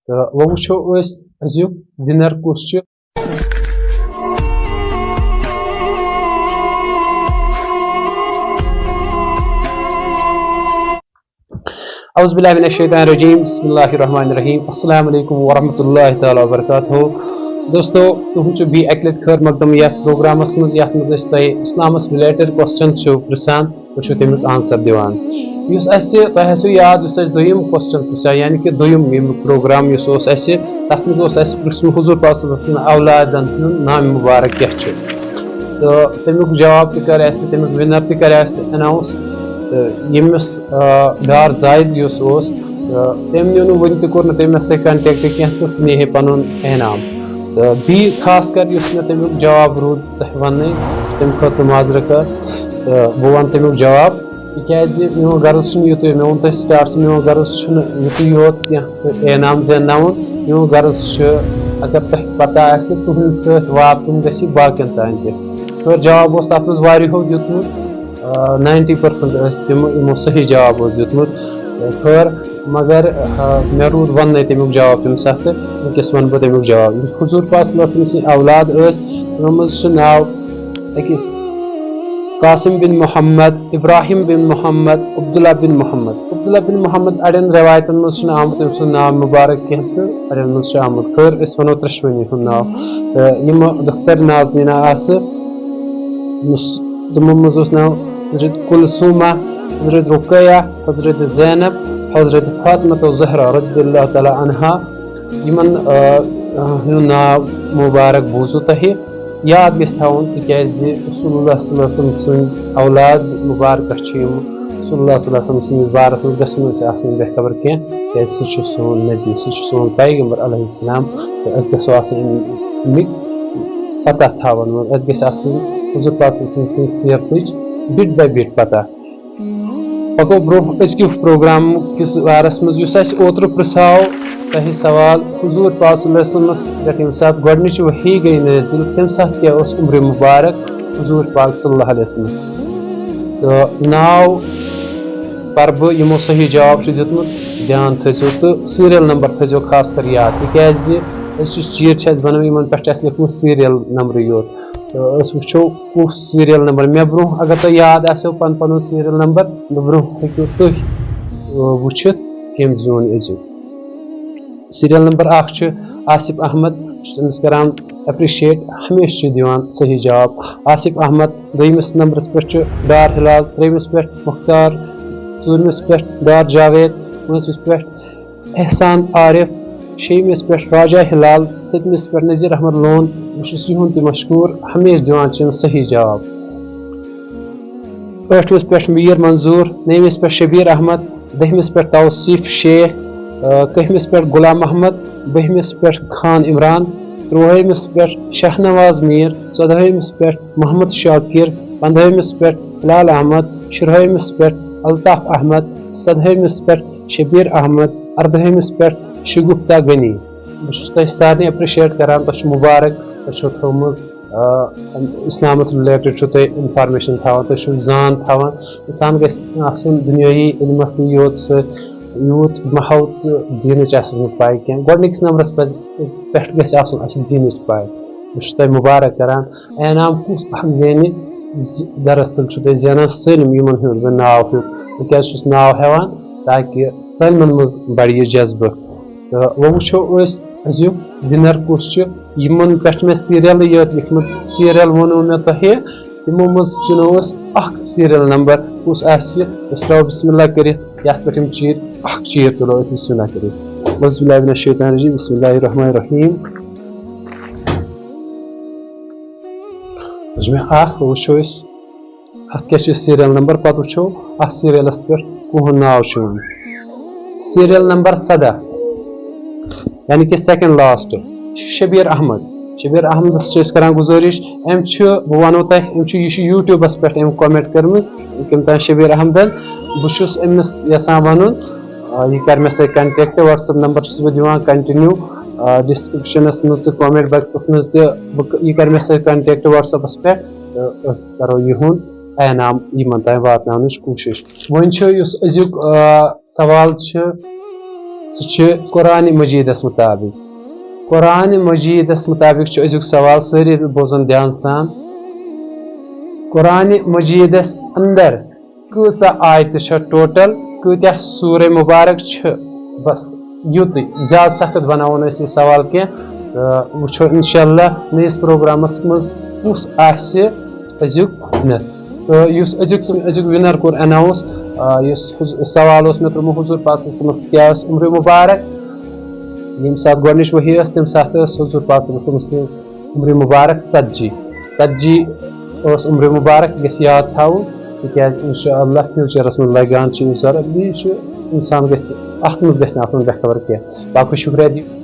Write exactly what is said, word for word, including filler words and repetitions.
تہٕ وۄنۍ وٕچھو أسۍ أزیُک وِنر کُس چھُ۔ اعوذ باللہ من الشیطان الرجیم، بسم اللہ الرحمن الرحیم، السلام علیکم ورحمۃ اللہ تعالیٰ وبرکاتہ۔ دوستو، تُہُنٛد چھُ بیٚیہِ اَکہِ لَٹہِ خٲر مقدم یَتھ پروگرامَس منٛز، یَتھ منٛز أسۍ تۄہہِ اِسلامَس رِلیٹڈ کوسچن چھِو پرٛژھان، تُہۍ چھِو تَمیُک آنسر دِوان۔ یُس اَسہِ، تۄہہِ آسیو یاد، یُس اَسہِ دوٚیِم کوسچن پرٛژھیو، یعنی کہِ دوٚیِم ییٚمیُک پروگرام یُس اوس اَسہِ، تَتھ منٛز اوس اَسہِ پرٛژھمُت حضور پاک صلی اللہ علیہ وسلم اولادَن ہُنٛد نام مُبارک کیٛاہ چھُ؟ تہٕ تَمیُک جواب تہِ کَرِ اَسہِ، تَمیُک وِنر تہِ کَرِ اَسہِ اناؤنس۔ تہٕ ییٚمِس، آ، ڈار زاہد یُس اوس، تہٕ تٔمۍ نیوٗ نہٕ وٕنہِ تہِ، کوٚر نہٕ تٔمۍ مےٚ سۭتۍ کنٹیکٹ کینٛہہ، تہٕ سُہ نِہے پَنُن انعام۔ تہٕ بیٚیہِ خاص کر یُس مےٚ تَمیُک جواب روٗد تۄہہِ وَننَے، تَمہِ خٲطرٕ معذرت کر۔ تہٕ بہٕ وَنہٕ تَمیُک جواب، تِکیٛازِ میون غرض چھُنہٕ یُتُے، مےٚ ووٚن تۄہہِ سٹاٹسٕے، میون غرض چھُنہٕ یُتُے یوت کینٛہہ، تہٕ انعام زینناوُن۔ میون غرض چھُ، اگر تۄہہِ پتہ آسہِ، تُہٕنٛدِ سۭتۍ واتُن گژھِ باقین تام تہِ۔ خٲر، جواب اوس تَتھ منٛز واریاہو دیُتمُت، ناینٹی پٔرسنٹ ٲسۍ تِم، یِمو صحیح جواب اوس دیُتمُت۔ خٲر، مگر، آ، مےٚ روٗد وَننَے تَمیُک جواب تَمہِ ساتہٕ، وٕنکیٚس وَنہٕ بہٕ تَمیُک جواب۔ حضور پاک صلی اللہ علیہ وسلم سٕنٛدۍ اولاد ٲسۍ، تِمو منٛز چھُ ناو أکِس قاسم بن محمد، ابراہیم بن محمد، عبداللہ بن محمد۔ عبداللہ بن محمد، اَڑٮ۪ن رٮ۪وایتَن منٛز چھُنہٕ آمُت تٔمۍ سُنٛد ناو مُبارک کینٛہہ، تہٕ اَڑٮ۪ن منٛز چھُ آمُت۔ خٲر، أسۍ وَنو ترٛٮ۪شوٕنی ہُنٛد ناو۔ تہٕ یِم دختر نازنیٖنہ آسہٕ، یُس تِمو منٛز اوس ناو حضرت کلثومہ، حضرت رقیہ، حضرت زینب، حضرت فاطمہ الزہرا رضی اللہ تعالیٰ عنہا۔ یِمن، آ، آ، ہُنٛد ناو مُبارک بوٗزوٕ تۄہہِ۔ یاد گژھِ تھاوُن، تِکیٛازِ رسول اللہ صلی اللہ علیہ وسلم سٕنٛدۍ اولاد مُبارکہ چھِ یِم۔ رسول اللہ صلی اللہ علیہ وسلم سٕنٛدِس بارس منٛز گژھِ نہٕ أسۍ آسٕنۍ بے خبر کینٛہہ، کیٛازِ سُہ چھُ سون نبی، سُہ چھُ سون پیغمبر علیہ السلام۔ تہٕ أسۍ گژھو آسٕنۍ اَمِکۍ پتہ تھاوَن وٲلۍ، اَسہِ گژھِ آسٕنۍ حضور پاک صلی اللہ علیہ وسلم سٕنٛز سیٖرتٕچ bit by bit پتہ۔ پکو برونٛہہ أزکہِ پروگرام کِس بارس منٛز، یُس اَسہِ اوترٕ پرژھاو تۄہہِ سوال، حضور پاک صلی اللہ علیہ وسلمس پٮ۪ٹھ ییٚمہِ ساتہٕ گۄڈٕنِچ وحی گٔے نٲزِل، تَمہِ ساتہٕ کیٛاہ اوس عمرِ مُبارک حضور پاک صلی اللہ علیہ وسلمس؟ تہٕ ناو پرٕ بہٕ، یِمو صحیح جواب چھُ دیُتمُت، دھیان تھٲیزیو تہٕ سیریل نمبر تھٲیزیو خاص کر یاد، تِکیٛازِ أسۍ یُس چیٖز چھِ اَسہِ بنٲومٕتۍ، یِمن پٮ۪ٹھ چھِ اَسہِ لیوٗکھمُت سیریل نمبرٕے یوت۔ تہٕ أسۍ وٕچھو کُس سیریل نمبر مےٚ برونٛہہ، اگر تۄہہِ یاد آسیو پن پنُن سیریل نمبر، مےٚ برونٛہہ ہیٚکِو تُہۍ، آ، وٕچھِتھ کٔمۍ زیوٗن أزیُک۔ سیریل نمبر اکھ چھُ آصف احمد، بہٕ چھُس أمِس کران اپریشیٹ، ہمیشہِ چھُ دِوان صحیح جواب۔ آصف احمد، دوٚیمِس نمبرس پٮ۪ٹھ چھُ ڈار ہلال، ترٛیٚیمِس پٮ۪ٹھ مختار، ژوٗرمِس پٮ۪ٹھ ڈار جاوید، پٲنٛژمِس پٮ۪ٹھ احسان عارف، شیٚیِمِس پٮ۪ٹھ راجہ ہلال، سٔتمِس پٮ۪ٹھ نذیر احمد لون۔ بہٕ چھُس یِہُنٛد تہِ مشکوٗر، ہمیشہِ دِوان چھِ یِم صحیح جواب۔ ٲٹھمِس پٮ۪ٹھ میٖر منظوٗر، نٔومِس پٮ۪ٹھ شبیٖر احمد، دٔہمِس پٮ۪ٹھ توصیف شیخ، آ، کٔہمِس پٮ۪ٹھ غلام محمد، بٔہمِس پٮ۪ٹھ خان عمران، تُرٛوٲہمِس پٮ۪ٹھ شاہ نواز میٖر، ژۄدہٲیمِس پٮ۪ٹھ محمد شاکر، پنٛدہٲیمِس پٮ۪ٹھ ہلال احمد، شُرہٲیمِس پٮ۪ٹھ الطاف احمد، سدہٲیمِس پٮ۪ٹھ شبیٖر احمد، اردٲہمِس پٮ۪ٹھ شگفتہ غنی۔ بہٕ چھُس تۄہہِ سارنٕے اپریشیٹ کران، تۄہہِ چھُ مُبارک، تۄہہِ چھو تھٲومٕژ، آ، اسلامس رِلیٹڈ چھو تۄہہِ انفارمیشن تھاوان، تُہۍ چھِو زان تھاوان۔ انسان گژھِ آسُن دُنیٲیی علمسٕے یوت سۭتۍ یوٗت محو تہٕ دیٖنٕچ آسٮ۪س نہٕ پاے کینٛہہ۔ گۄڈٕنِکِس نمبرس پزِ، پٮ۪ٹھ گژھِ آسُن اسہِ دیٖنٕچ پاے۔ بہٕ چھُس تۄہہِ مُبارک کران۔ انعام کُس اکھ زینہِ؟ زِ-، دراصل چھُ تۄہہِ زینان سٲلِم یِمن ہُنٛد بہٕ ناو ہیوٚت۔ بہٕ کیازِ چھُس ناو ہٮ۪وان؟ تاکہِ سٲلمن منٛز بڑِ یہِ جذبہٕ۔ تہٕ وۄنۍ وٕچھو أسۍ أزیُک وِنر کُس چھُ۔ یِمن پٮ۪ٹھ مےٚ سیٖریلٕے یوت لیکھمُت، سیٖریل ووٚنوُ مےٚ تۄہہِ، تِمو منٛز چُنو أسۍ اکھ سیٖریل نمبر، کُس آسہِ، أسۍ ترٛاوو بسم اللہ کٔرِتھ، یتھ پٮ۪ٹھ یِم چیٖر، اکھ چیٖر تُلو أسۍ بسم اللہ کٔرِتھ۔ اعوذ باللہ من الشیطان الرجیم، بسم اللہ الرحمن الرحیم۔ بوٗز مےٚ اکھ، وٕچھو أسۍ۔ اتھ کیٛاہ چھُ سیٖریل نمبر، پتہٕ وٕچھو اتھ سیٖریلس پٮ۪ٹھ کُہُنٛد ناو چھُ یِوان۔ سیٖریل نمبر سداہ، یعنی کہِ سیکنڈ لاسٹ، چھُ شبیٖر احمد۔ شبیٖر احمدس چھِ أسۍ کران گُزٲرِش، أمۍ چھُ، بہٕ ونو تۄہہِ، أمۍ چھُ، یہِ چھُ YouTubeس پٮ۪ٹھ أمۍ comment کٔرمٕژ، کٔمۍ تام شبیٖر احمدن۔ بہٕ چھُس أمِس یژھان ونُن، آ، یہِ کرِ مےٚ سۭتۍ contact، WhatsApp نمبر چھُس بہٕ دِوان continue، آ، descriptionس منٛز تہٕ comment boxس منٛز تہِ، بہٕ ک-، یہِ کرِ مےٚ سۭتۍ contact WhatsAppس پٮ۪ٹھ۔ تہٕ أسۍ کرو یِہُنٛد انعام یِمن تام واتناونٕچ کوٗشِش۔ وۄنۍ چھُ یُس أزیُک، آ، سوال چھُ، سُہ چھُ قرآن مجیدس مطابق۔ قرآن مجیدس مطابق چھُ أزیُک سوال، سٲری بوزن دھیان سان۔ قرآن مجیدس اندر کۭژاہ آیتہٕ چھےٚ ٹوٹل، کۭتیاہ سورہ مبارک چھِ؟ بس یُتُے، زیادٕ سخت بناوو نہٕ أسۍ یہِ سوال کینٛہہ۔ تہٕ وٕچھو انشاءاللہ نٔیِس پروگرامس منٛز کُس آسہِ أزیُک winner۔ تہٕ یُس أزیُک أزیُک winner کوٚر announce، آ، یُس حض- سوال اوس مےٚ ترٛوومُت حضور پاک صلی اللہ علیہ وسلمس کیٛاہ ٲس عمر مبارک، ییٚمہِ ساتہٕ گۄڈٕنِچ وحی ٲس، تَمہِ ساتہٕ ٲس حضور پاک صلی اللہ علیہ وسلم سٕنٛز عمر مبارک ژتجی۔ ژتجی ٲس عمر مبارک، یہِ گژھِ یاد تھاوُن، تِکیٛازِ انشاءاللہ future-س منٛز لگان چھِ یہِ ضروٗرت۔ بیٚیہِ چھُ انسان گژھِ، اتھ منٛز گژھِ نہٕ آسُن بے خبر کینٛہہ۔ باقٕے شُکریہ۔